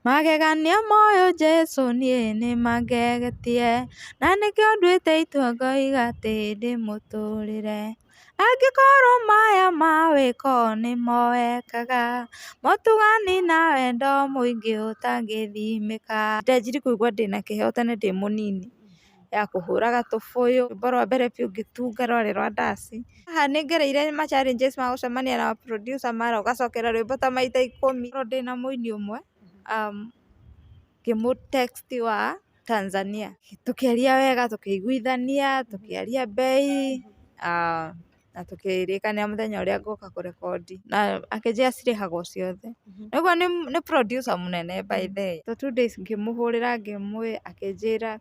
Magegania moyũ Jesũ niĩ nĩmangegetie, na nĩkĩo nduĩte itua ngoiga atĩ ndĩmũtũrĩre. Angĩkorwo maya ma wĩko nĩmo wekaga, motugani na wendo mũingĩ ũtangĩthimĩka. Ndanjirie kũigua ndĩna kĩheo tene ndĩ mũnini ya kũhũraga tũbũyũ, rwĩmbo rwa mbere biũ ngĩtunga rwarĩ rwa ndaci. Haha nĩngereire ma challenges ma gũcemania na producer mara ũgacokera rwĩmbo ta maita 10. Ndĩna mũini ũmwe ngĩmũ text wa Tanzania, tũkĩaria wega tũkĩiguithania, tũkĩaria mbei na tũkĩrĩkanĩra mũthenya ũrĩa ngũka kũrekondi na akĩnjĩra cirĩhagwo ciothe. Ũguo nĩ producer mũnene by the way. So 2 days ngĩmũhũrĩra akĩnjĩra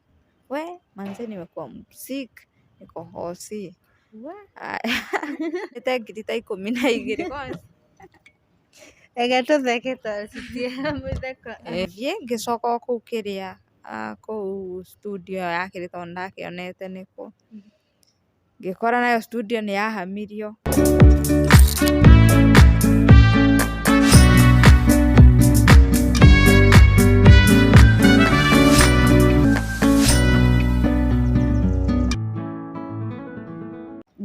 we manze nimekuwa sick niko hosi. Ĩte ngiri ta 12. Reke tũtheke tondũ citiramũtheko. Thiĩ ngĩcoka o kũu kĩrĩa kũu studio ĩyo yakĩrĩ tondũ nĩndakĩonete nĩkũ. Ngĩkora nayo studio nĩ yahamirio.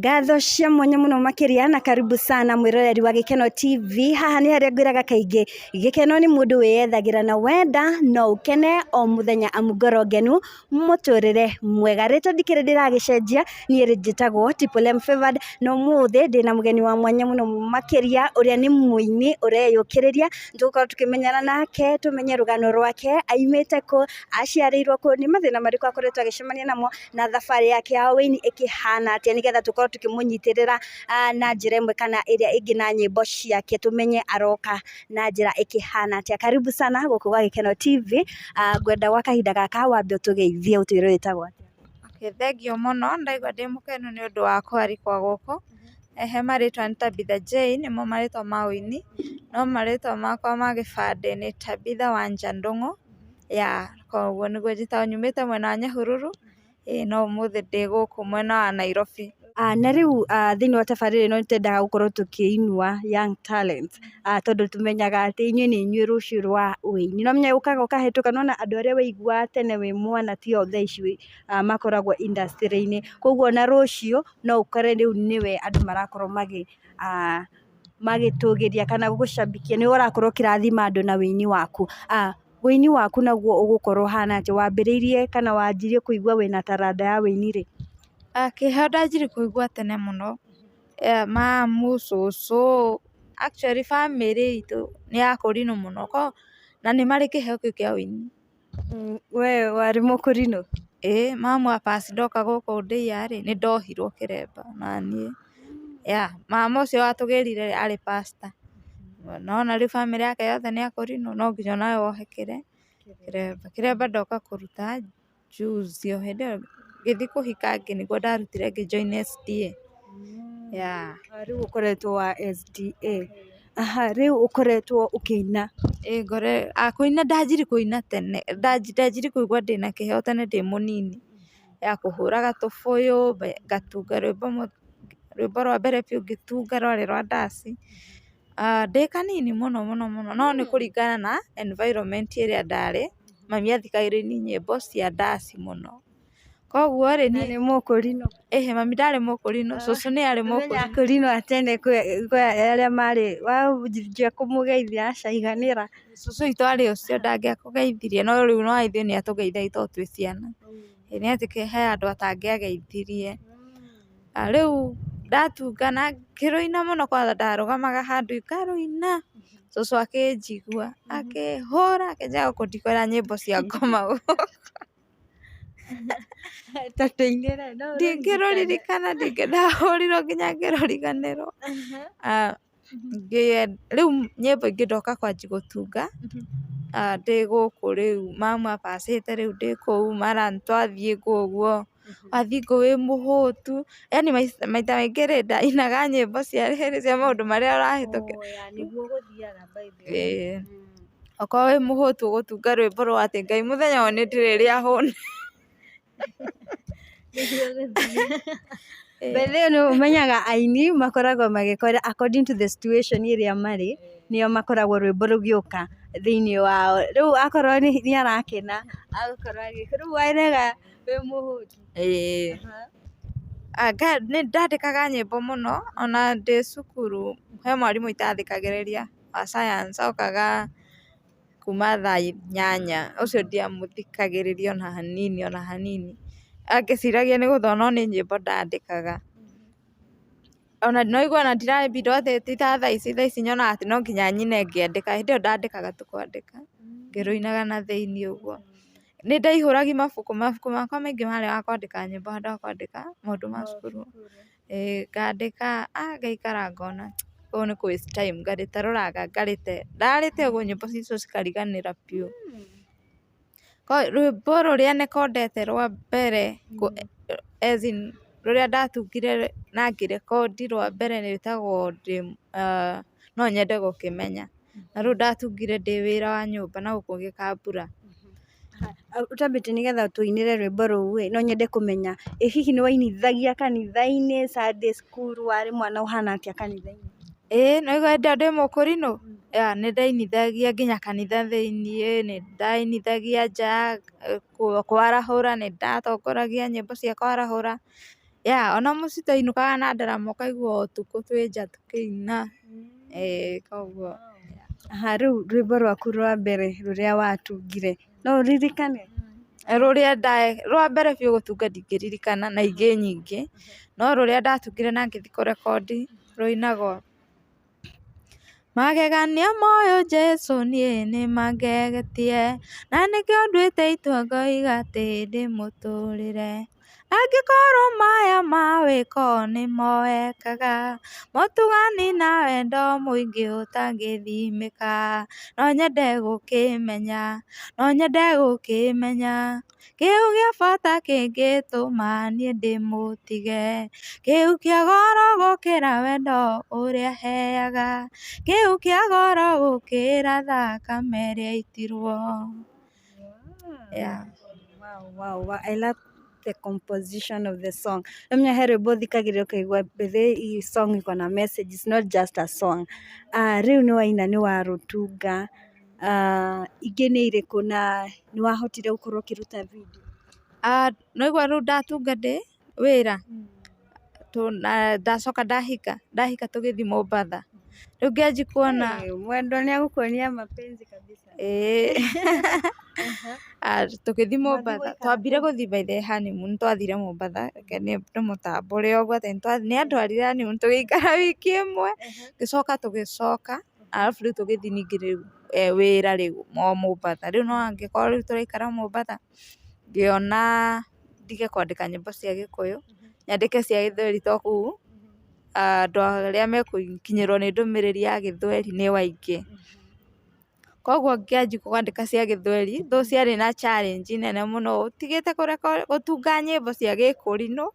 Ngatho cia mwanya mũno makĩria na karibu sana mwĩroreri wa Gĩkeno TV. Haha nĩ harĩa ngwĩraga kaingĩ gĩkeno nĩ mũndũ wĩyethagĩra na wenda no ũkene o mũthenya amu ngoro ngenu mũtũrĩre mwega. Rĩtwa ndikĩrĩ ndĩragĩcenjia niĩ njĩtagwo Tipple M Favored na ũmũthĩ ndĩna mũgeni wa mwanya mũno makĩria ũrĩa nĩ mũini ũreyũkĩrĩria. Tũgũkorwo tũkĩmenyana nake tũmenye rũgano rwake, aimĩte kũ, aciarĩirwo kũ, nĩ mathĩna marĩkũ akoretwo agĩcemania namo na thabarĩ yake ya ũini ĩkĩhana atĩa nĩgetha tũkorwo tũkĩmũnyitĩrĩra na njĩra ĩmwe kana ĩrĩa ĩngĩ na nyĩmbo ciake tũmenye aroka na njĩra ĩkĩhana atĩa. Karibu sana gũkũ gwa Gĩkeno TV. Ngwenda gwa kahinda gaka wambe ũtũgeithie ũtwĩre wĩtagwo atĩa. Okay, thengiũ mũno ndaigua ndĩ mũkenu nĩ ũndũ wa kwarikwo gũkũ. He marĩtwa nĩ Tabitha Jane nĩmo marĩtwa ma ũini, no marĩtwa makwa ma gĩbandĩ nĩ Tabitha Wanja Ndung'u, yeah koguo nĩguo njĩtagwo. Nyumĩte mwena wa Nyahururu, ĩĩ no ũmũthĩ ndĩ gũkũ mwena wa Nairobi. Na rĩu thĩinĩ wa tabarĩra ĩno nĩtwendaga gũkorwo tũkĩinua young talent tondũ tũmenyaga atĩ inyuĩ nĩ inyuĩ rũciũ rwa ũini. No ũmenye ũkaga ũkahĩtũka nĩwona andũ arĩa waiguaga tene wĩ mwana tio thaa ici makoragwo industry-inĩ. Koguo ona rũciũ no ũkore rĩu nĩwe andũ marakorwo magĩtũgĩria kana gũgũcabikia nĩwe ũrakorwo ũkĩrathima andũ na ũini waku. Ũini waku naguo ũgũkorwo ũhana atĩa? Wambĩrĩirie kana wanjirie kũigua wĩna taranda ya ũini rĩ? Kĩheo ndanjirie kũigua tene mũno, mamu, cũcũ, actually bamĩrĩ itũ nĩ ya kũrinũ mũno na nĩ marĩ kĩheo kĩu kĩa ũini. We warĩ mũkũrinũ? Ĩĩ mamu a pass ndoka gũkũ ndĩia rĩ, nĩ ndohirwo kĩremba naniĩ. Yeah, mama ũcio watũgĩrire arĩ pastor. Nona rĩu bamĩrĩ yake yothe nĩ akũrinũ no nginya onawe wohe kĩremba. Kĩremba ndoka kũruta juzi o hĩndĩ ĩyo ngĩthiĩ kũhika ngĩ nĩguo ndarutire ngĩ join SDA. Yeah. Rĩu ũkoretwo wa SDA. Aha, rĩu ũkoretwo ũkĩina? Ĩĩ ngore kũina ndanjirie kũina tene, ndanjirie kũigua ndĩna kĩheo tene ndĩ mũnini ya kũhũraga tũbũyũ, ngatunga rwĩmbo rwĩmbo rwa mbere biũ ngĩtunga rwarĩ rwa ndaci. Ndĩ kanini mũno mũno mũno no nĩ kũringana na environment ĩrĩa ndarĩ, mami athikagĩrĩria nyĩmbo cia ndaci mũno. Koguo rĩ Na nĩ mũkũrinũ? Ĩhĩ mami ndarĩ mũkũrinũ, cũcũ nĩ arĩ Ũmenye mũkũrinũ. akũrinũ a tene kwĩ arĩa marĩ wanjia kũmũgeithia aca iganĩra. Cũcũ witũ arĩ ũcio ndangĩakũgeithirie no rĩu no ithuĩ nĩ atũgeithagia tondũ twĩ ciana. Nĩ atĩ he andũ atangĩageithirie. Rĩu ndatunga na ngĩrũina mũno kwanza ndarũgamaga handũ ngarũina, cũcũ akĩnjigua akĩhũra akĩnjĩra gũkũ ndikwenda nyĩmbo cia ngoma gũkũ. Ta tũinĩre no Ndingĩrũririkana ndahũrirwo nginya ngĩrũriganĩrwo. Rĩu nyĩmbo ingĩ ndoka kwanjia gũtunga ndĩ gũkũ rĩu mamu abacĩte rĩu ndĩ kũu mara nĩtwathiĩ ngũ ũguo, wathiĩ ngũ wĩ mũhũtu, yaani maita maingĩ rĩ ndainaga nyĩmbo cia rĩrĩ cia maũndũ marĩa ũrahĩtũkĩra. Nĩguo gũthiaga by the way. Ĩĩ okorwo wĩ mũhũtu ũgũtunga rwĩmbo rwa atĩ Ngai mũthenya ũyũ nĩndĩrĩrĩa hũne. Nĩguo gũthiaga. By the way nĩ ũmenyaga aini makoragwo magĩkora according to the situation ĩrĩa marĩ nĩo makoragwo rwĩmbo rũgĩũka. Thĩinĩ wao. Rĩu akorwo nĩ arakena agũkorwo agĩka, rĩu wainaga wĩ mũhũtu. Ĩĩ. Nĩ ndandĩkaga nyĩmbo mũno ona ndĩ cukuru he mwarimũ itathikagĩrĩria wa science okaga kuma thaa 8, ũcio ndiamũthikagĩrĩria ona hanini ona hanini. Angĩciragia nĩ gũthoma no nĩ nyĩmbo ndandĩkaga. Ona no ũigue ona ndirabindwo atĩ ti ta thaa ici, thaa ici nyonaga atĩ no nginya nyine ngĩandĩka, hĩndĩ ĩyo ndandĩkaga tu kwandĩka ngĩrũinaga na thĩiniĩ ũguo. Nĩ ndaihũragia mabuku, mabuku makwa maingĩ marĩ wa kwandĩka nyĩmbo handũ ha kwandĩka maũndũ ma cukuru. Ĩĩ ngandĩka, ngaikara ngona ũũ nĩ kũ waste time, ngarĩtarũranga ngarĩte, ndarĩte ũguo nyĩmbo icio cikariganĩra biũ. Rwĩmbo rũrĩa nyendete rwa mbere as in rũrĩa ndatungire na ngĩrekondi rwa mbere rwĩtagwo no nyende gũkĩmenya. Na rũu ndatungire ndĩ wĩra wa nyũmba na gũkũ Gĩkambura. Ũtambĩte nĩgetha tũinĩre rwĩmbo rũu ĩ, no nyende kũmenya ĩ hihi nĩ wainithagia kanitha-inĩ, Sunday school, warĩ mwana ũhana atĩa kanitha-inĩ? Ĩĩ no ũigua hĩndĩ ĩyo ndĩ mũkũrinũ, nĩ ndainithagia nginya kanitha thĩiniĩ, nĩ ndainithagia nja, kwarahũra, nĩ ndatongoragia nyĩmbo cia kwarahũra. Ona mũciĩ twainũkaga na ndarama ũkaigua ũtukũ twĩ nja tũkĩina. Ĩĩ koguo. Aha, rĩu rwĩmbo rwaku rwa mbere rũrĩa watungire no ũririkane? Rũrĩa rwa mbere biũ gũtunga ndingĩririkana na ingĩ nyingĩ, no rũrĩa ndatungire na ngĩthiĩ kũrekondi rũinagwo: Magegania moyũ Jesũ niĩ nĩmangegetie, na nĩkĩo nduĩte itua ngoiga atĩ ndĩmũtũrĩre. Angĩkorwo maya ma wĩko nĩmo ekaga, motugani na wendo mũingĩ ũtangĩthimĩka, no nyende gũkĩmenya, no nyende gũkĩmenya, kĩu gĩa bata kĩngĩtũma niĩ ndĩmũtige, kĩu kĩa goro gũkĩra wendo ũrĩa aheaga, kĩu kĩa goro gũkĩra thakame ĩrĩa yaitirwo. Yeah. Wow. I love the composition of the song. Namenya he rwĩmbo ũthikagĩrĩria ũkaigua bethe hii song iko na message, it's not just a song. Rĩu nĩ waina nĩ warũtunga, ingĩ nĩ irĩkũ na nĩ wahotire gũkorwo ũkĩruta video? No igua rĩu ndatunga ndĩ wĩra na ndacoka ndahika, ndahika tũgĩthiĩ Mombatha. Rĩu ngĩanjia kuona Mwendwa nĩ agũkuonia mapenzi kabisa. Ĩĩ. Tũgĩthiĩ Mombatha, twambire gũthiĩ by the way honeymoon, twathire Mombatha, reke ndĩmũtambũre ũguo atĩ nĩ andwarire honeymoon tũgĩikara wiki ĩmwe, ngĩcoka tũgĩcoka, arabu rĩu tũgĩthiĩ ningĩ rĩu wĩra rĩu o Mombatha. Rĩu no angĩkorwo rĩu tũraikara Mombatha, ngĩona ndige kwandĩka nyĩmbo cia Gĩkũyũ, nyandĩke cia Gĩthweri to kũu andũ arĩa mekũkinyĩrwo nĩ ndũmĩrĩri ya Gĩthweri nĩ aingĩ. Koguo ngĩanjia kwandĩka cia Gĩthweri, though ciarĩ na challenge nene mũno, ũtigĩte gũtunga nyĩmbo cia Gĩkũrinũ,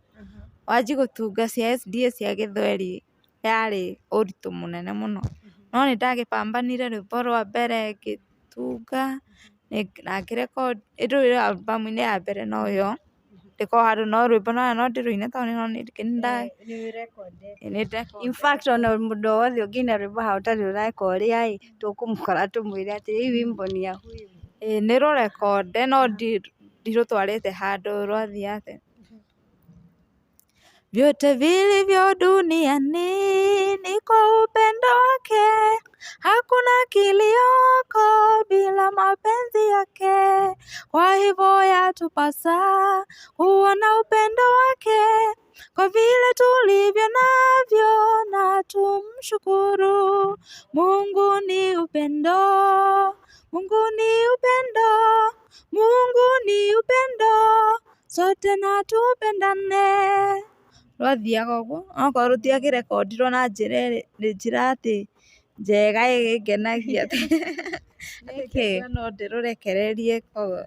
wanjie gũtunga cia SDA cia Gĩthweri, yarĩ ũritũ mũnene mũno. No nĩ ndagĩbambanire rwĩmbo rwa mbere ngĩtunga na ngĩrekondi, rĩu album-inĩ ya mbere noyo, ndĩkoragwo handũ no rwĩmbo no ndĩrũine tondũ nĩ In fact ona mũndũ o wothe ũngĩina rwĩmbo haha ũtarĩ ũreka ũrĩa ĩ, tũkũmũkora tũmwĩre atĩ hii wimbo ni ya huyu. Ĩĩ nĩ rũrekonde no ndirũtwarĩte handũ rwathiĩ atĩa. Vyote vilivyo duniani ni kwa upendo wake, hakuna kilioko bila mapenzi yake. Kwa hivyo yatupasa kuona upendo wake, kwa vile tulivyo navyo na tumshukuru. Mungu ni upendo, Mungu ni upendo, Mungu ni upendo, sote na tupendane. Rwathiaga ũguo, okorwo rũtiakĩrekondirwo na njĩra njĩra atĩ njega ĩngenagia atĩ no ndĩrũrekererie koguo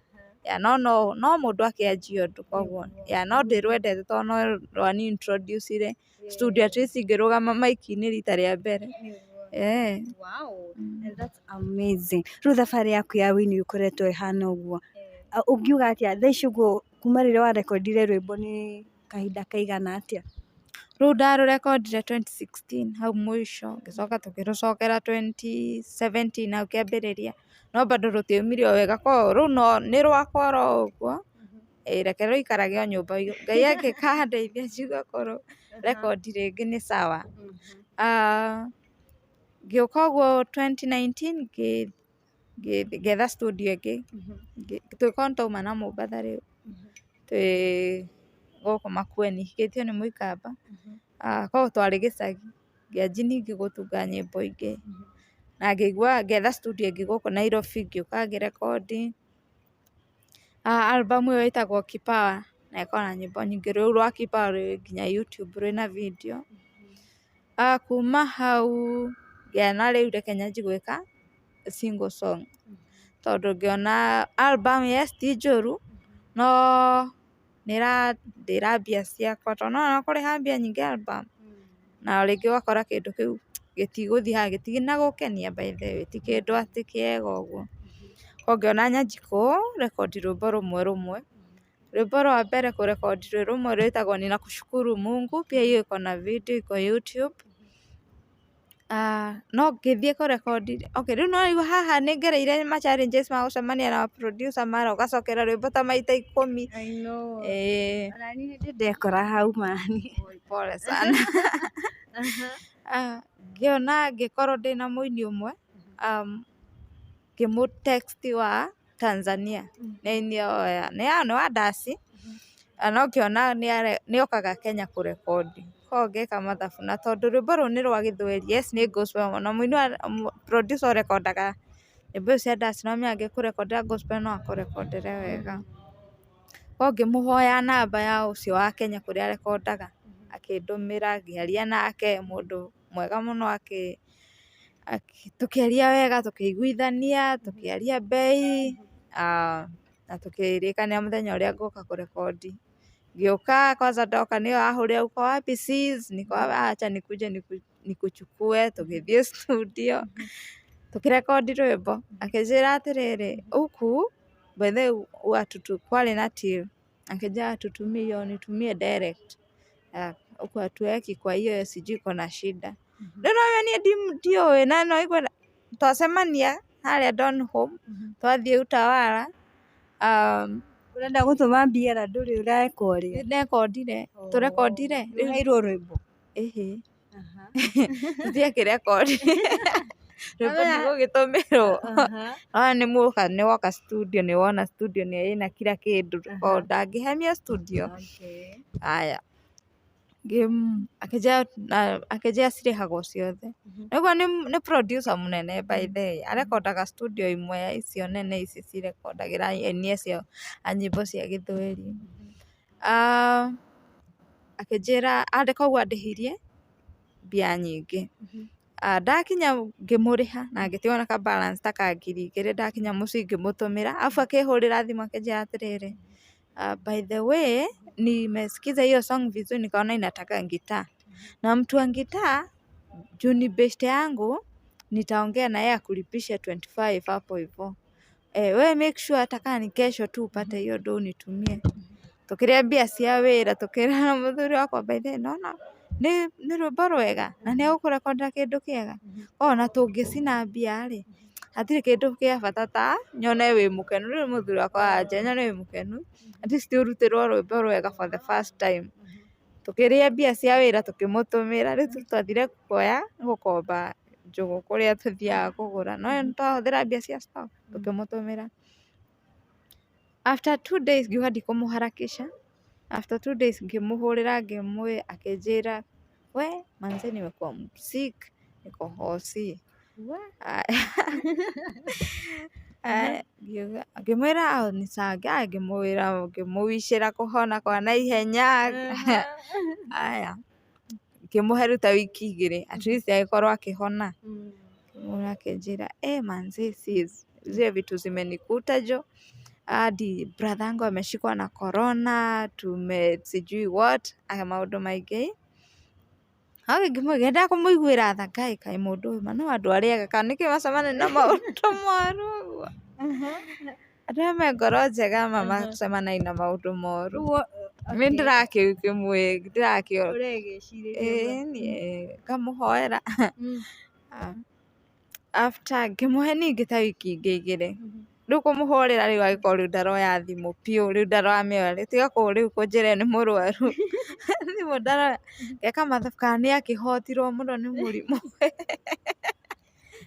no no no mũndũ akĩanjia ũndũ koguo no ndĩrwendete tondũ no rwani introduce ire studio at least ngĩrũgama maiki-inĩ rita rĩa mbere. Wow, and that's amazing. Rĩu thabarĩ yaku ya wĩini ĩkoretwo ĩhana ũguo, ũngiuga atĩa thaa ici ũguo kuma rĩrĩa warekondire rwĩmbo nĩ kahinda kaigana atĩa? Rũu ndarũrekondire 2016 hau mũico, ngĩcoka tũkĩrũcokera 2017 hau kĩambĩrĩria, no bado rũtiaumire o wega, koguo rũu no nĩ rwakwa oro ũguo, ĩĩ reke rũikarage o nyũmba, Ngai angĩkandeithia njigue kũrũrekondi rĩngĩ nĩ sawa. Ngĩũka ũguo 2019 ngĩetha studio ĩngĩ, tũgĩkorwo nĩ twauma na Mombatha rĩu, twĩ gũkũ Makueni, hikĩtio nĩ Mũikamba, koguo twarĩ gĩcagi, ngĩanjia ningĩ gũtunga nyĩmbo ingĩ, na ngĩigua ngĩetha studio ĩngĩ gũkũ Nairobi, ngĩũka ngĩrekondi. Album ĩyo ĩtagwo Kipawa na ĩkoragwo na nyĩmbo nyingĩ, rũu rwa Kipawa rwĩ nginya YouTube rwĩna video. Kuma hau ngĩona rĩu reke nyanjie gwĩka single song, tondũ ngĩona album yes ti njũru, no nĩ ĩrandĩra mbia ciakwa, tondũ nĩ wona kũrĩha mbia nyingĩ album, na rĩngĩ ũgakora kĩndũ kĩu gĩtigũthiĩ handũ, gĩtinagũkenia by the way, ti kĩndũ atĩ kĩega ũguo. Koguo ngĩona nyanjie kũrekondi rwĩmbo rũmwe rũmwe. Rwĩmbo rwa mbere kũrekondi rwĩ rũmwe rwĩtagwo Ninakushukuru Mungu, pia hiyo iko na video iko YouTube. No ngĩthiĩ kũrekondi, okay rĩu no raigua haha nĩ ngereire ma challenges ma gũcemania na producer mara ũgacokera rwĩmbo ta maita 10. I know. Ĩĩ. Ona niĩ nĩ ndekora hau man. Pole sana. Ngĩona ngĩkorwo ndĩna mũini ũmwe, ngĩmũ text wa Tanzania, nĩ wa ndaci, no ngĩona nĩ okaga Kenya kũrekondi, koguo ngĩka mathabu na tondũ rwĩmbo rũu nĩ rwa gĩthweri, yes nĩ gospel na mũini wa producer ũrekondaga nyĩmbo icio cia ndaci no ũmenye angĩkũrekondera gospel no akũrekondere wega. Koguo ngĩmũhoya namba ya ũcio wa Kenya kũrĩa arekondaga, akĩndũmĩra ngĩaria nake, mũndũ mwega mũno, tũkĩaria wega, tũkĩiguithania, tũkĩaria mbei, na tũkĩrĩkanĩra mũthenya ũrĩa ngũka kũrekondi. Ngĩũka kwanza ndoka nĩyo ahũrĩra uko wapi sis, niko acha nikuje nikuchukue, tũgĩthiĩ studio, tũkĩrekondi rwĩmbo, akĩnjĩra atĩrĩrĩ, huku by the way huwa kwarĩ na till, akĩnjĩra hatutumii hiyo nitumie direct, huku hatuweki kwa hiyo sijui iko na shida. Rĩu no niĩ ndiũĩ na no igue twacemania harĩa Donholm, twathiĩ Utawala. Ũrenda gũtũma mbia na ndũrĩ ũrekoria. Nĩndekondire, tũrekondire. Ũheirwo rwĩmbo? Ĩhĩ, tũtiakĩrekondi rwĩmbo ndigũgĩtũmĩrwo. Nĩwona nĩ muoka nĩ woka studio nĩ wona studio nĩ ĩna kila kĩndũ, koguo ndangĩhemia studio. Haya, akĩnjĩra cirĩhagwo ciothe. Nĩguo nĩ producer mũnene by the way, arekondaga studio imwe ya icio nene ici cirekondagĩra aini acio a nyĩmbo cia gĩthweri. Akĩnjĩra koguo andĩhirie mbia nyingĩ. Ndakinya ngĩmũrĩha na ngĩtigwo na ka balance ta ka 2000, ndakinya mũciĩ ngĩmũtũmĩra, arabu akĩhũrĩra thimũ akĩnjĩra atĩrĩrĩ, by the way nimesikiza hiyo song vizuri nikaona inataka gitaa, na mtu wa gitaa juu ni beshte yangu nitaongea na yeye akulipishe 25 hapo hivo. We make sure hata kama ni kesho tu upate hiyo do unitumie. Tũkĩrĩa mbia cia wĩra, tũkĩra mũthuri wakwa by the way nĩwona nĩ rwĩmbo rwega na nĩ egũkũrekondera kĩndũ kĩega, ona tũngĩcina mbia rĩ, hatirĩ kĩndũ kĩa bata ta nyone wĩ mũkenu. Rĩu mũthuri wakwa aranjĩra nyone wĩ mũkenu, at least ũrutĩrwo rwĩmbo rwega for the first time. Tũkĩrĩa mbia cia wĩra tũkĩmũtũmĩra, rĩu twathire kuoya gũkomba njũgũ kũrĩa tũthiaga kũgũra, no nĩtwahũthĩra mbia cia stock tũkĩmũtũmĩra. After 2 days ngiuga ndikũmũharakisha, after 2 days ngĩmũhũrĩra akĩnjĩra we manze nimekuwa sick, niko hosi. Ngĩmwĩra ni sawa, ngĩmwĩra ngĩmũwicĩra kũhona kwa naihenya. Aya, ngĩmũhe rĩu ta wiki 2 at least agĩkorwo akĩhona. Akĩnjĩra manze sis, zile vitu zimenikuta jo, hadi brother yangu ameshikwa na corona, tume sijui what, maũndũ maingĩ. Ngĩenda kũmũiguĩra tha, Ngai kaĩ mũndũ ũyũ ma no andũ arĩa ega kana nĩkĩ macemanagia na maũndũ moru ũguo. Andũ arĩa me ngoro njega ma macemanagia na maũndũ moru. Rĩu Nĩ ndĩrakĩmwĩ ndĩrakĩ Ũregĩcirĩria ũguo. Ĩĩ ngamũhoera. After ngĩmũhe ningĩ ta wiki ingĩ 2. Rĩu kũmũhũrĩra rĩu agĩkorwo rĩu ndaroya thimũ biũ, rĩu ndaramĩoya rĩ, tiga rĩu kũnjĩra nĩ mũrwaru. Thimũ ndaroya, ngeka mathabu kana nĩ akĩhotirwo mũno nĩ mũrimũ.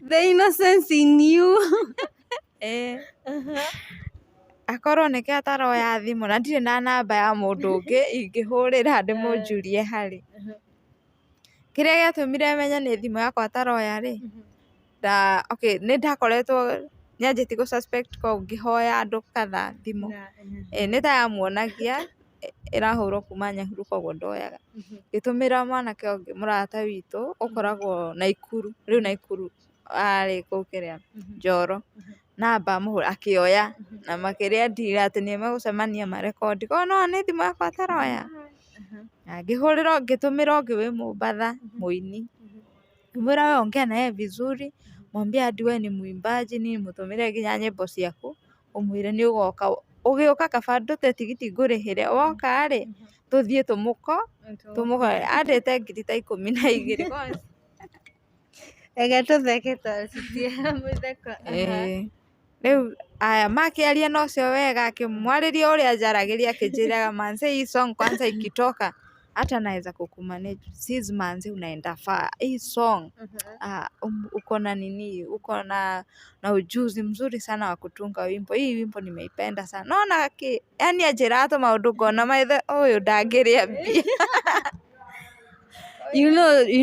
The innocence in you. Ĩĩ. Akorwo nĩkĩo ataroya thimũ na ndirĩ na namba ya mũndũ ũngĩ ingĩhũrĩra ndĩmũnjurie harĩ. Kĩrĩa gĩatũmire menye nĩ thimũ yakwa ataroya rĩ, okay nĩ ndakoretwo nĩanjĩtie gũ suspect kũu ngĩhoya andũ kadhaa thimũ. Nĩ ta yamuonagia ĩrahũrwo kuma Nyahururu koguo ndoyaga. Ngĩtũmĩra mwanake ũngĩ mũrata witũ ũkoragwo Naikuru, rĩu Naikuru arĩ kũu kĩrĩa Njoro, namba amũhũrĩre akĩoya na makĩrĩa deal atĩ nĩ megũcemania marekondi. Koguo nĩwona nĩ thimũ yakwa ataroya. Na ngĩhũrĩra ngĩtũmĩra ũngĩ wĩ Mombatha mũini, ngĩmwĩra we ongea naye vizuri, mwambie hadi we ni mwimbaji, niĩ mũtũmĩre nginya nyĩmbo ciaku, ũmwĩre nĩ ũgoka, ũgĩũka kaba ndute tigiti ngũrĩhĩre, woka rĩ tũthiĩ tũmũkore. Andĩte ngiri ta 12. Reke tũtheke tondũ citiramũtheko. Ĩĩ. Rĩu aya makĩaria na ũcio wega akĩmwarĩria ũrĩa anjaragĩria akĩnjĩraga manze hii song kwanza ikitoka hata naweza kukumanage sis manze unaenda far hii song uko na nini uko na ujuzi mzuri sana wa kutunga wimbo hii wimbo nimeipenda sana nona yani anjĩraga tũmaũndũ ngona maithe ũyũ ndangĩrĩa mbia. You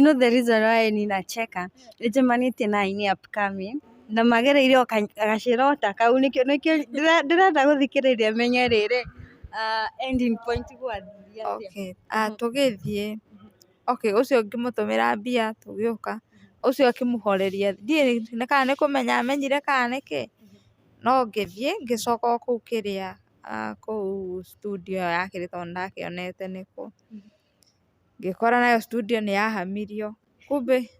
know the reason why ninacheka nĩnjemanĩtie na aini upcoming na magereire o gacĩra o ta kau nĩkĩo ndĩrenda gũthikĩrĩria menye rĩrĩ ending point gwathire atĩa. Okay. Tũgĩthiĩ okay ũcio ngĩmũtũmĩra mbia tũgĩũka ũcio akĩmũhoreria ndiũĩ kana nĩ kũmenya amenyire kana nĩkĩ no ngĩthiĩ ngĩcoka o kũu kĩrĩa kũu studio ĩyo yakĩrĩ tondũ nĩndakĩonete nĩkũ. Ngĩkora nayo studio nĩ yahamirio kumbe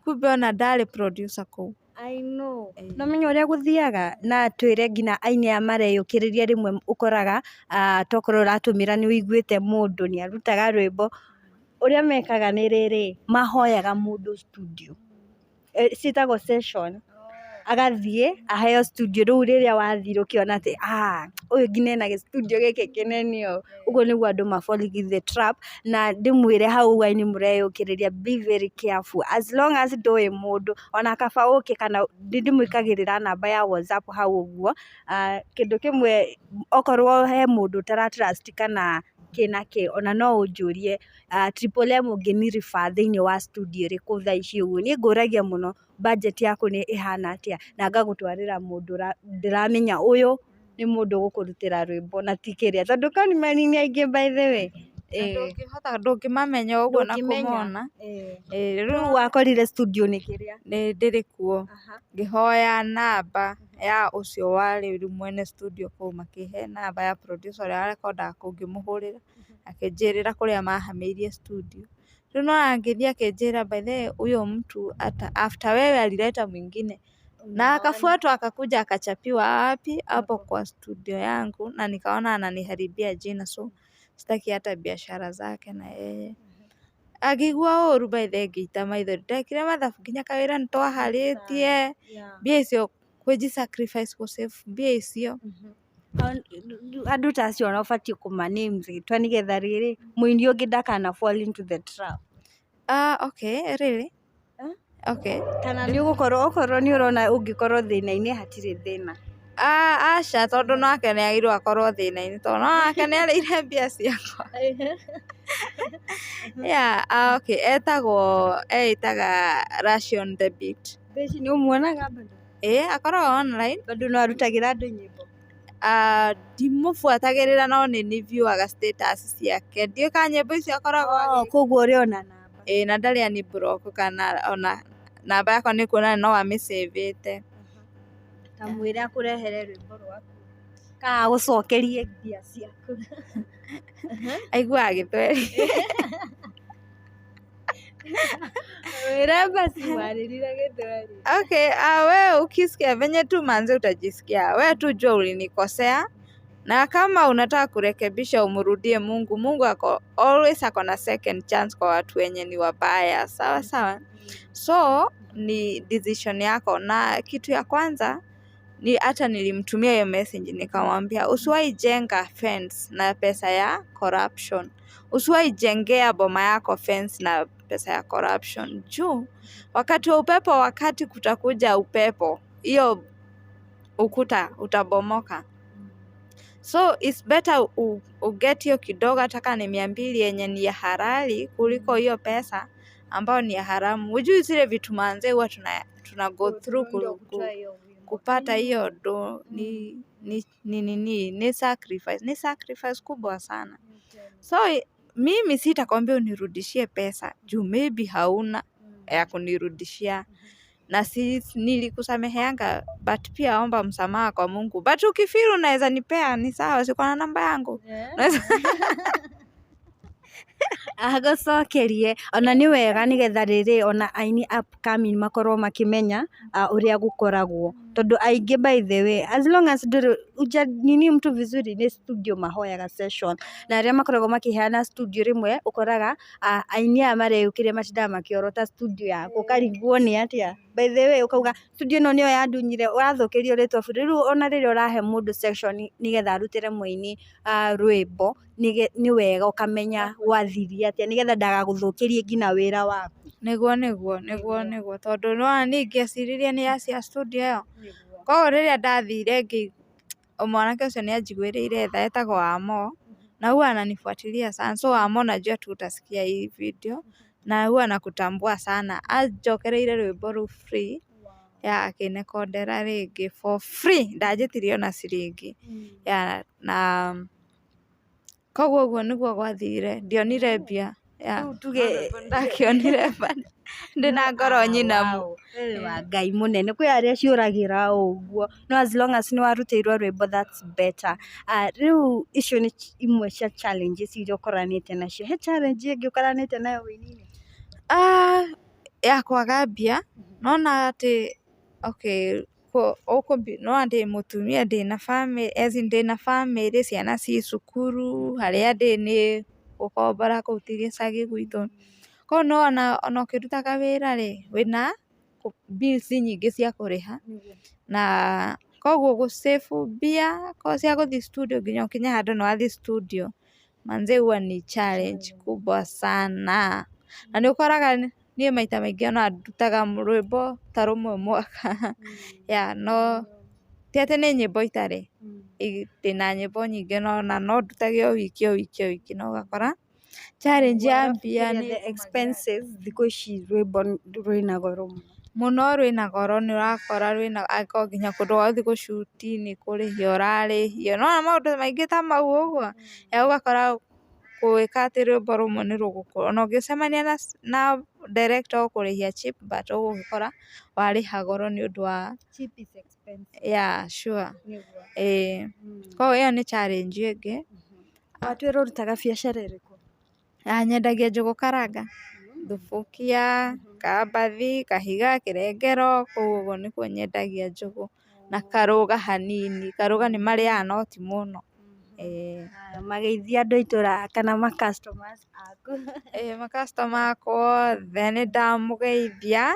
kumbe ona ndarĩ producer kũu. I know. No menya ũrĩa gũthiaga na twĩre nginya aini aya mareyũkĩrĩria rĩmwe ũkoraga tokorwo ũratũmĩra nĩ ũiguĩte mũndũ nĩ arutaga rwĩmbo ũrĩa mekaga nĩ rĩrĩ mahoyaga mũndũ studio ciĩtagwo session agathiĩ aheo studio rĩu rĩrĩa wathire ũkĩona atĩ ũyũ nginya ena gĩ studio gĩkĩ kĩnene ũũ ũguo nĩguo andũ ma fall in the trap na ndĩmwĩre hau aini mũreyũkĩrĩria be very careful as long as ndũĩ mũndũ ona kaba ũke kana ndĩmwĩkagĩrĩra namba ya WhatsApp hau ũguo kĩndũ kĩmwe okorwo he mũndũ ũtara trust kana kĩ na kĩ ona no ũnjũrie Triple M ũngĩni refer thĩinĩ wa studio ĩrĩkũ thaa ici ũguo niĩ ngũragia mũno budget yaku nĩ ĩhana atĩa na ngagũtwarĩra mũndũ ndĩramenya ũyũ nĩ mũndũ ũgũkũrutĩra rwĩmbo na ti kĩrĩa tondũ conman nĩ aingĩ by the way. Ndũngĩhota ndũngĩmamenya ũguo na kũmona. Rĩu wakorire studio nĩ kĩrĩa? Nĩ ndĩrĩ kuo ngĩhoya namba ya ũcio warĩ rĩu mwene studio kũu makĩhe namba ya producer ũrĩa warekondaga kũu ngĩmũhũrĩra akĩnjĩrĩra kũrĩa mahamĩirie studio. Rĩu nĩwona ngĩthiĩ akĩnjĩra by the way huyo mtu hata after wewe alileta mwingine na akafuatwa akakuja akachapiwa wapi hapo kwa studio yangu na nikaona ananiharibia jina so sitaki hata biashara zake na yeye. Ngĩigua ũru by the way ngĩita maithori ndekire mathabu nginya kawĩra nĩtwaharĩtie mbia icio kwĩji sacrifice gũ save mbia icio. Andũ ta acio ona ũbatiĩ kũma name rĩtwa nĩgetha rĩrĩ mũini ũngĩ ndakana fall into the trap. Okay really? Okay. Kana nĩ ũgũkorwo okorwo nĩ ũrona ũngĩkorwo thĩna-inĩ hatirĩ thĩna. Aca tondũ nake nĩ agĩrĩirwo akorwo thĩna-inĩ tondũ nake nĩ arĩire mbia ciakwa. Yeah, okay etagwo eĩtaga Ration the Beat. Thaa ici nĩ ũmuonaga bado? Ĩĩ akoragwo online. Bado no arutagĩra andũ nyĩmbo? Ndimũbuatagĩrĩra no nĩ nĩ viewaga status ciake ndiũĩ kana nyĩmbo icio akoragwo Koguo ũrĩ ona namba. Ĩĩ na ndarĩ ani block kana ona namba yakwa nĩ kuonania no amĩcĩvĩte. Ta mwĩre akũrehere rwĩmbo rwaku kana agũcokerie mbia ciaku. Aiguaga gĩthweri. Mwĩre basi mwarĩrie na gĩthweri. Okay, we ukisikia venye tu manze utajisikia. We tu jua ulinikosea Na kama unataka kurekebisha umrudie Mungu. Mungu ako always ako na second chance kwa watu wenye ni wabaya. Sawa sawa. So ni decision yako, na kitu ya kwanza ni hata nilimtumia hiyo message nikamwambia, usiwahi jenga fence na pesa ya corruption. Usiwahi jengea boma yako fence na pesa ya corruption. Juu wakati wa upepo, wakati kutakuja upepo, hiyo ukuta utabomoka. So it's better uget hiyo kidogo hata kama ni 200 yenye ni ya halali kuliko hiyo pesa ambayo ni ya haramu. Hujui zile vitu manze huwa tuna go through kupata hiyo do ni sacrifice, ni sacrifice kubwa sana. So mimi sitakwambia unirudishie pesa juu maybe hauna ya kunirudishia, na si nilikusameheanga, but pia omba msamaha kwa Mungu. But ukifeel unaweza nipea ni sawa, siko na namba yangu. Agũcokerie ona nĩ wega nĩgetha rĩrĩ ona aini upcoming makorwo makĩmenya ũrĩa gũkoragwo, tondũ aingĩ by the way, as long as ndũrĩ uja nini mtu vizuri, nĩ studio mahoyaga session, na arĩa makoragwo makĩheana studio rĩmwe ũkoraga aini aya mareyũkĩria matindaga makĩorota studio yaku, ũkarigwo nĩ atĩa. By the way, ũkauga studio ĩno nĩyo yandunyire, ũrathũkĩrio rĩtwa bure. Rĩu ona rĩrĩa ũrahe mũndũ session nĩgetha arutĩre mũini rwĩmbo, nĩ wega ũkamenya gwathirie atĩa nĩgetha ndagagũthũkĩrie nginya wĩra waku. Nĩguo nĩguo nĩguo nĩguo, tondũ nĩwona niĩ ingĩeciririe nĩ ya studio ĩyo. Koguo rĩrĩa ndathire mwanake ũcio nĩ anjiguĩrĩire tha, etagwo Amo, na huwa ananifuatilia sana. So Amo, najua tu utasikia hii video na huwa nakutambua sana. Anjokereire rwĩmbo rũu free, ya akĩnekondera rĩngĩ for free, ndanjĩtirie ona ciringi ya, na koguo ũguo nĩguo gwathire, ndionire mbia ya Rĩu tuge ndakĩonire but ndĩna ngoro nyinamu. Wewe wa Ngai mũnene, kwĩ arĩa ciũragĩra o ũguo, no as long as nĩ warutĩirwo rwĩmbo, that's better. Rĩu icio nĩ imwe cia challenges iria ũkoranĩte nacio. He challenge ĩngĩ ũkoranĩte nayo wĩini-inĩ? Ah, ya kwaga mbia. Nona atĩ okay, nona ndĩ mũtumia, ndĩna family, as in ndĩna family, ciana ci cukuru, harĩa ndĩ nĩ gũkombora kũu ti gĩcagi gwitũ. Koguo nĩwona ona ũkĩrutaga wĩra rĩ, wĩna bills nyingĩ cia kũrĩha, na koguo gũ save mbia cia gũthiĩ studio nginya ũkinye handũ nĩ wathiĩ studio, manze huwa ni challenge kubwa sana. Na nĩ ũkoraga niĩ maita maingĩ ona ndutaga rwĩmbo ta rũmwe mwaka ya, no ti atĩ nĩ nyĩmbo itarĩ, ndĩna nyĩmbo nyingĩ, no na no ndutage o wiki o wiki o wiki, no ũgakora challenge ya mbia nĩ The expenses, thikũ ici rwĩmbo rwĩna goro mũno. Mũno, rwĩna goro. Nĩ ũrakora rwĩna angĩkorwo nginya kũndũ gwa gũthiĩ gũ shoot nĩ kũrĩhio ũrarĩhio, nĩwona maũndũ maingĩ ta mau ũguo, ũgakora gwĩka atĩ rwĩmbo rũmwe nĩ rũgũkorwo ona ũngĩcemania na director ũkũrĩhia cheap, but ũgũgĩkora warĩha goro nĩ ũndũ wa Cheap is expensive. Yeah, sure. Ĩĩ, koguo ĩyo nĩ challenge ĩngĩ. Watwĩra ũrutaga biacara ĩrĩkũ? Nyendagia njũgũ karanga, thubukia, kambathi, kahiga, kĩrengero, kũu ũguo nĩkuo nyendagia njũgũ, na karũga hanini. Karũga nĩ marĩaga no ti mũno. Ĩĩ. Mageithia andũ a itũra kana ma customers aku. Ĩĩ, ma customer akwa othe nĩ ndamũgeithia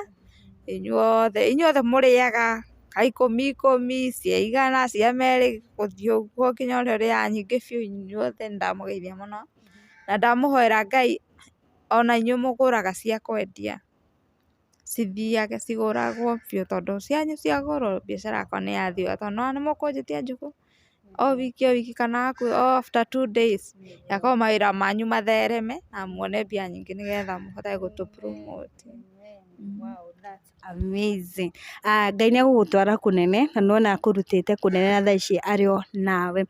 inyuothe, inyuothe mũrĩaga ka ikũmi ikũmi, cia igana, cia merĩ, gũthiĩ ũguo nginya ũrĩa ũrĩaga nyingĩ biũ, inyuothe nĩ ndamũgeithia mũno, na ndamũhoera Ngai ona inyuĩ mũgũraga cia kwendia cithiage cigũragwo biũ, tondũ cianyu ciagũrwo biacara yakwa nĩ yathiĩ wega, tondũ nĩwona nĩ mũkũnjĩtia njũgũ o wiki o wiki kana hakuhĩ o after 2 days, yakorwo mawĩra manyu mathereme na muone mbia nyingĩ nĩgetha mũhote gũtũ promote. Wow, that's amazing. Ngai nĩ egũgũtwara kũnene na nĩwona akũrutĩte kũnene na thaa ici arĩ o nawe.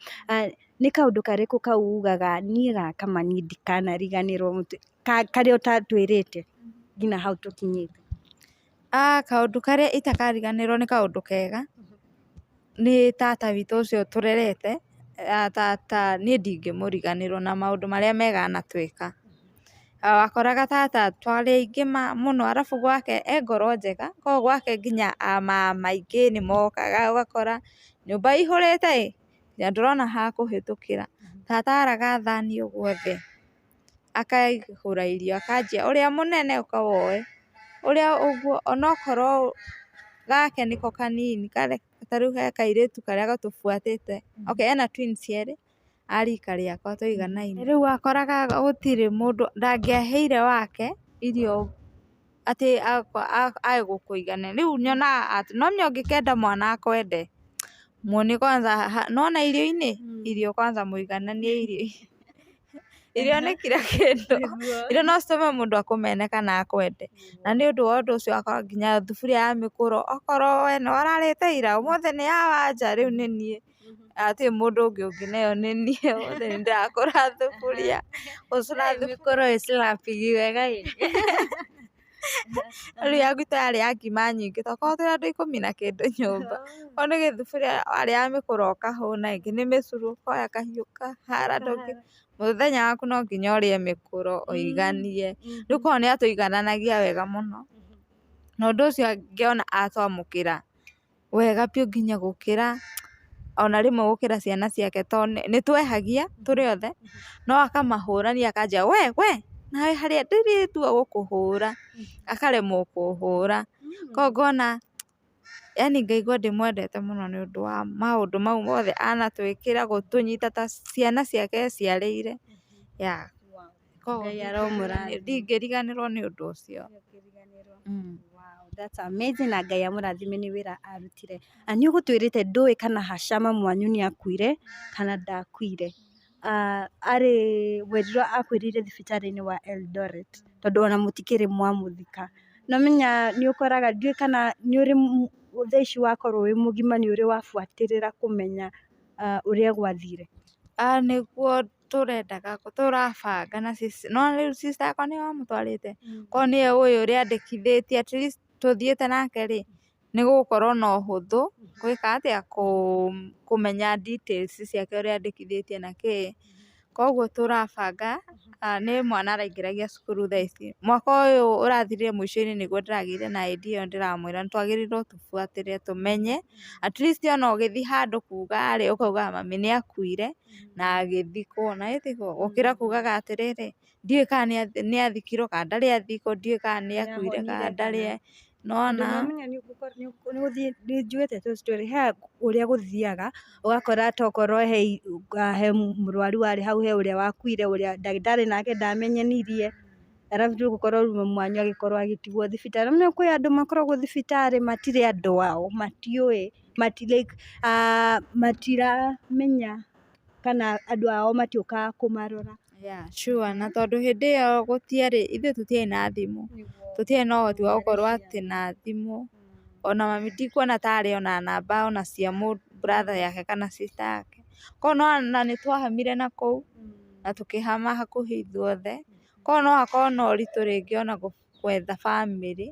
Nĩ kaũndũ karĩkũ kau ugaga niĩ gaka ma niĩ ndikanariganĩrwo, karĩa ũtatwĩrĩte nginya hau tũkinyĩte? Kaũndũ karĩa itakariganĩrwo nĩ kaũndũ kega, nĩ tata witũ ũcio tũrerete. Tata niĩ ndingĩmũriganĩrwo na maũndũ marĩa mega anatwĩka. Wakoraga tata twarĩ aingĩ mũno, arabu gwake e ngoro njega, koguo gwake nginya amama aingĩ nĩ mokaga, ũgakora nyũmba ĩihũrĩte ĩ. Na ndũrona ha kũhĩtũkĩra. Tata araga thani ũguo thĩ, akaihũra irio akanjia ũrĩa mũnene ũka woe, ũrĩa ũguo onokorwo gake nĩko kanini, ta rĩu he kairĩtu karĩa gatũbuatĩte, okay ena twins erĩ a rika rĩakwa tũiganaine. Rĩu wakoraga gũtirĩ mũndũ, ndangĩaheire wake irio atĩ ae gũkũigania. Rĩu nyonaga atĩ no menya ũngĩkenda mwana akwende, muonie kwanza nĩwona irio-inĩ, irio kwanza mũigananie irio. Irio nĩ kila kĩndũ. Irio no citũme mũndũ akũmene kana akwende. Na nĩ ũndũ wa ũndũ ũcio ũgakora nginya thuburia ya mĩkũro, okorwo we nĩwe ũrarĩte ira, ũmũthĩ nĩ ya Wanja, rĩu nĩ niĩ. Hatirĩ mũndũ ũngĩ ũngĩneo nĩ niĩ, ũmũthĩ nĩ ndĩrakũra thuburia. Gũcũra Mĩkũro ĩ slap wega ĩ. Rĩu ya gwitũ yarĩ ya ngima nyingĩ, tokorwo twĩ andũ ikũmi na kĩndũ nyũmba. Koguo nĩ gĩthuburia warĩ ya mĩkũro ũkahũna, ĩngĩ nĩ mĩcũrũ ũkoya kahiũ ũkahara, mũthenya waku no nginya ũrĩe mĩkũro ũiganie. Rĩu koguo nĩ atũigananagia wega mũno. Na ũndũ ũcio ngĩona atwamũkĩra wega biũ nginya gũkĩra ona rĩmwe gũkĩra ciana ciake, tondũ nĩ twehagia tũrĩ othe, no akamahũrania akanjia we we nawe harĩa ndĩrĩtua gũkũhũra, akaremwo kũhũra. Koguo ngona yani ngaigua ndĩmwendete mũno nĩ ũndũ wa maũndũ mau mothe anatwĩkĩra, gũtũnyita ta ciana ciake eciarĩire. Yeah. Koguo Ngai aromũrathima. ndingĩriganĩrwo nĩ ũndũ ũcio. Wow, that's amazing na Ngai amũrathime nĩ wĩra arutire. Na nĩ ũgũtwĩrĩte ndũĩ kana haca mamu wanyu nĩ akuire kana ndakuire. Arĩ werirwo akuĩrĩire thibitarĩ-inĩ wa Eldoret tondũ ona mũtikĩrĩ mwamũthika. No menya nĩ ũkoraga ndiũĩ kana nĩ ũrĩ thaa ici wakorwo wĩ mũgima nĩ ũrĩ wabuatĩrĩra kũmenya ũrĩa gwathire? Nĩguo tũrendaga tũrabanga na no rĩu sister yakwa nĩwe wamũtwarĩte, korwo nĩwe ũĩ ũrĩa andĩkithĩtie at least tũthiĩte nake rĩ, nĩ gũgũkorwo na ũhũthũ gwĩka atĩa, kũmenya details ciake ũrĩa andĩkithĩtie na kĩ. Koguo tũrabanga, nĩ mwana araingĩragia cukuru thaa ici. Mwaka ũyũ ũrathirire mũico-inĩ nĩguo ndĩragĩire na idea ĩyo ndĩramwĩra nĩ twagĩrĩirwo tũbuatĩrĩre tũmenye, at least ona ũgĩthiĩ handũ kuga rĩ, ũkauga mami nĩ akuire na agĩthikwo, na ĩ tiguo? Gũkĩra kugaga atĩrĩrĩ, ndiũĩ kana nĩ athikirwo kana ndarĩ athikwo, ndiũĩ kana nĩ akuire kana ndarĩ, nĩwona? Nĩ njugĩte tũ story he ũrĩa gũthiaga ũgakora tokorwo he mũrwaru warĩ hau, he ũrĩa wakuire, ũrĩa ndagĩtarĩ nake ndamenyanirie, arabu rĩu gũkorwo mamu wanyu agĩkorwo agĩtigwo thibitarĩ. Nĩ kwĩ andũ makoragwo thibitarĩ matirĩ andũ ao, matiũĩ, like matiramenya kana andũ ao matiũkaga kũmarora. Yeah, sure. Na tondũ hĩndĩ ĩyo gũtiarĩ, ithuĩ tũtiarĩ na thimũ, tũtiarĩ na ũhoti wa gũkorwo atĩ na thimũ. Ona mami ndikuona tarĩ ona namba ona cia brother yake kana sister yake. Koguo nĩwona nĩ twahamire na kũu na tũkĩhama hakuhĩ ithuothe. Koguo no hakorwo na ũritũ rĩngĩ ona gwetha bamĩrĩ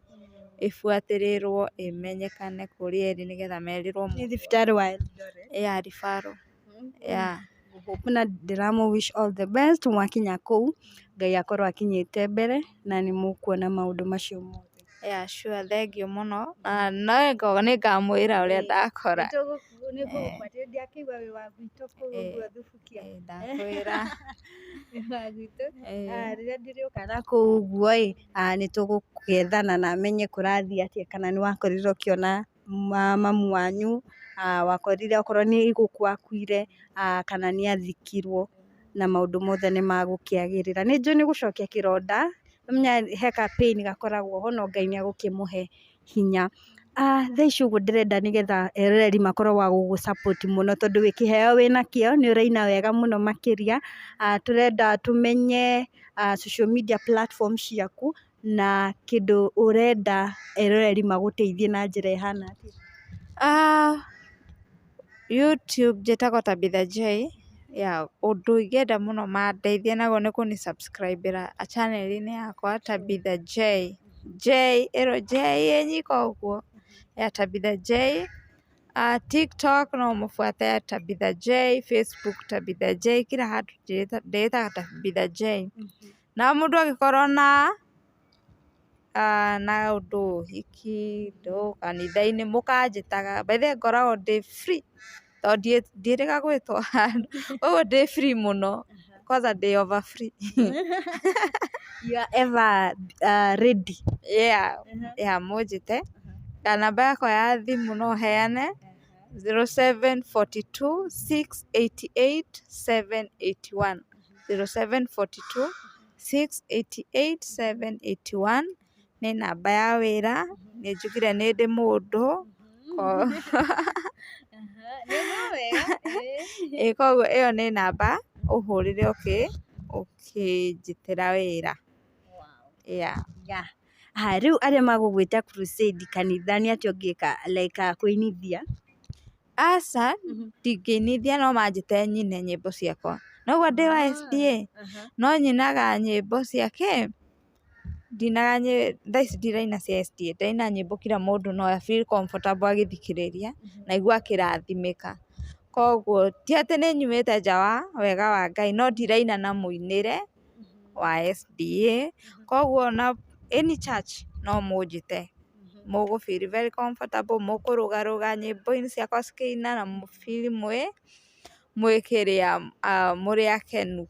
ĩbuatĩrĩrwo ĩmenyekane kũrĩa ĩrĩ nĩgetha merĩrwo. Nĩ thibitarĩ wa Eldoret? Yeah, referral. Yeah. Hope na ndĩramũ wish all the best mwakinya kũu Ngai akorwo akinyĩte mbere na nĩ mũkuona maũndũ macio mothe. Yeah, sure, thengiũ mũno. Na no nĩ ngamwĩra ũrĩa ndakora. Ndiakĩigua wĩ wa gwitũ kũu ũguo Thubukia. Ndakwĩra. Wĩ wa gwitũ. Rĩrĩa ndĩrĩũka na kũu ũguo ĩ, nĩ tũgũgĩethana na menye kũrathiĩ atĩa kana nĩ wakorirwo ũkĩona mamu wanyu, wakorire okorwo nĩ gũkua akuire kana nĩ athikirwo na maũndũ mothe nĩ magũkĩagĩrĩra. Nĩ njũĩ nĩ gũcokia kĩronda, ũmenye he ka pain gakoragwo ho no Ngai nĩ egũkĩmũhe hinya. Thaa ici ũguo ndĩrenda nĩgetha eroreri makorwo wa gũgũ support mũno tondũ wĩ kĩheo wĩnakĩo, nĩ ũraina wega mũno makĩria. Tũrenda tũmenye social media platform ciaku na kĩndũ ũrenda eroreri magũteithie na njĩra ĩhana atĩa. YouTube njĩtagwo Tabitha J. Yeah, ũndũ ingĩenda mũno mandeithie naguo nĩ kũni subscribe ĩra channel-inĩ yakwa Tabitha J. J ĩro J ĩ nyika ũguo ya Tabitha J. TikTok no mũbuate Tabitha J, Facebook Tabitha J, kila handũ ndĩĩtaga Tabitha J. Na mũndũ angĩkorwo na na ũndũ ũhiki, ndũ kanitha-inĩ mũkanjĩtaga. By the way ngoragwo ndĩ free. Tondũ ndiĩrĩga gwĩtwo handũ. Koguo ndĩ free mũno. Kwanza ndĩ over free. You are ever ready. Yeah, yeah, mũnjĩte. Na namba yakwa ya thimũ no heane 0742 688 781. 0742 688 781 nĩ namba ya wĩra. Nĩ njugire nĩ ndĩ mũndũ. Ĩ koguo ĩyo nĩ namba ũhũrĩre ũkĩnjĩtĩra wĩra. Yeah. Yeah. Ha, rĩu arĩa magũgwĩta crusade kanitha nĩ atĩa ũngĩka, like kũinithia? Aca, ndingĩinithia, no manjĩte nyine nyĩmbo ciakwa. Noguo ndĩ wa SDA, no nyinaga nyĩmbo ciake. Ndinaga thaa ici ndiraina cia SDA, ndĩraina nyĩmbo kila mũndũ no feel comfortable agĩthikĩrĩria na aigue akĩrathimĩka. Koguo ti atĩ nĩ nyumĩte nja wa wega wa Ngai, no ndiraina na mũinĩre wa SDA. Koguo ona any church no mũnjĩte, mũgũ feel very comfortable, mũkũrũgarũga nyĩmbo-inĩ ciakwa cikĩina na mũ feel mwĩ kĩrĩa, mũrĩ akenu.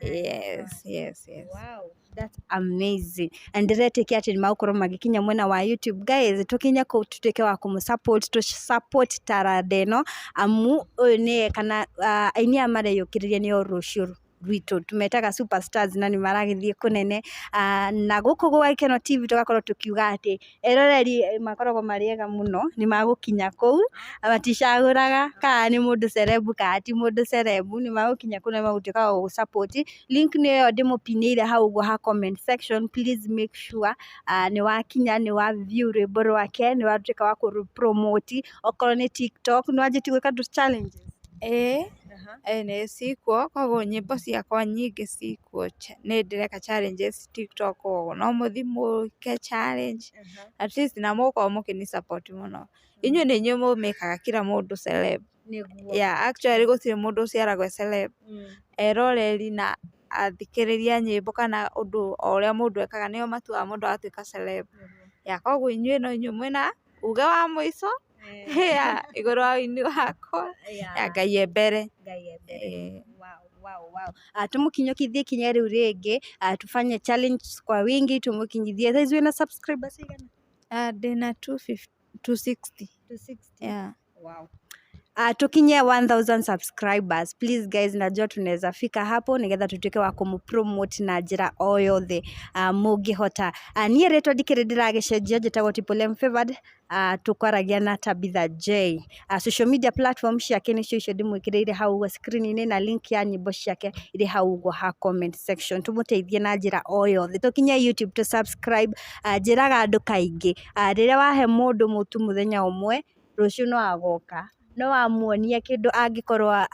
Yes. Wow, that's amazing. And ndĩretĩkia atĩ nĩ magũkorwo magĩkinya mwena wa YouTube. Guys, tũkinye kũu tutuĩke wa kũmũ-support, tũ-support taranda ĩno, amu ũyũ nĩye kana aini aya mareyũkĩrĩria nĩo rũciũ rwitũ, tũmetaga superstars, na nĩ maragĩthiĩ kũnene. Na gũkũ gwa Gĩkeno TV tũgakorwo tũkiuga atĩ eroreri makoragwo marĩ ega mũno, nĩ magũkinya kũu, maticagũraga kana nĩ mũndũ celeb kana ti mũndũ celeb, nĩ magũkinya kũu na magũtuĩka wa gũgũ-support. Link nĩ ĩyo ndĩmũpinĩire hau ũguo ha comment section. Please make sure nĩ wakinya, nĩ wa view rwĩmbo rwake, nĩ watuĩka wa kũrũ promote, okorwo nĩ TikTok, nĩ wanjĩtie gwĩka challenges? Ĩĩ, nĩ cikuo. Koguo nyĩmbo ciakwa nyingĩ cikuo, nĩ ndĩreka challenges TikTok, koguo no mũthiĩ mũke challenge at least na mũgũkorwo mũkĩni support mũno. Inyuĩ nĩ inyuĩ mũmĩkaga kila mũndũ celeb. Yeah, actually gũtirĩ mũndũ ũciaragwo e celeb. Eroreri na athikĩrĩria nyĩmbo kana ũndũ o ũrĩa mũndũ ekaga nĩo matuaga mũndũ agatuĩka celeb. Yeah, koguo inyuĩ no inyuĩ mwĩna uge wa mũico, yeah, igũrũ wa ũini wakwa. Yeah, Ngai e mbere. Ngai e mbere. Wow. Tumukinyũkithie ikinya rĩu rĩngĩ, tufanye challenge kwa wingi, tumukinyithie. Thaa ici wĩna subscribers igana? Ndĩna 250, 260. 260. Yeah. Wow. Tukinye 1000 subscribers, please guys. Najua tunaweza fika hapo nigetha tutuike wa kumupromote na njĩra o yothe mũngĩhota. Niĩ rĩtwa ndikĩrĩ ndĩragĩcenjia, njĩtagwo Tipolem Favored. Tũkwaragia na Tabitha J. Social media platform ciake nĩcio icio ndĩmwĩkĩrĩire hau ũguo screen-inĩ, na link ya nyĩmbo ciake ĩrĩ hau ũguo ha comment section. Tũmũteithie na njĩra o yothe, tũkinye YouTube to subscribe. Njĩraga andũ kaingĩ, rĩrĩa wahe mũndũ mũtu mũthenya ũmwe, rũciũ no agoka, no wamuonia kĩndũ angĩkorwo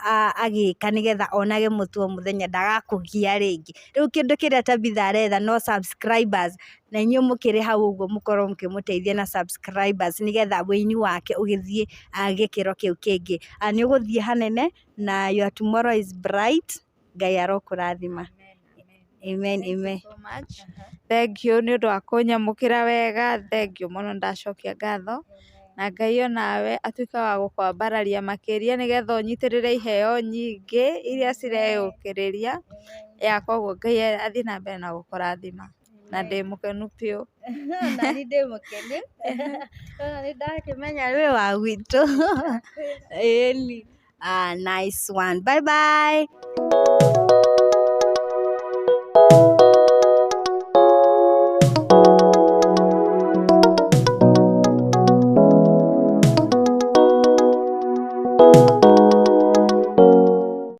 agĩka nĩgetha onage mũtu o mũthenya, ndagakũgia rĩngĩ. Rĩu kĩndũ kĩrĩa Tabitha aretha no subscribers, na inyuĩ mũkĩrĩ hau ũguo mũkorwo mũkĩmũteithia na subscribers nĩgetha wĩini wake ũgĩthiĩ gĩkĩro kĩu kĩngĩ. Nĩ ũgũthiĩ hanene na your tomorrow is bright. Ngai arokũrathima. Amen, amen. So much. Thank you nĩ ũndũ wa kũnyamũkĩra wega. Thank you mũno, ndacokia ngatho. Na Ngai onawe atuĩke wa gũkwambararia makĩria nĩgetha ũnyitĩrĩre iheo nyingĩ iria cireyũkĩrĩria. Ya koguo Ngai athiĩ na mbere na gũkũrathima. Na ndĩ mũkenu biũ. Na niĩ ndĩ mũkenu. Nĩ ndakĩmenya wĩ wa gwitũ. Ĩni. Nice one. Bye bye.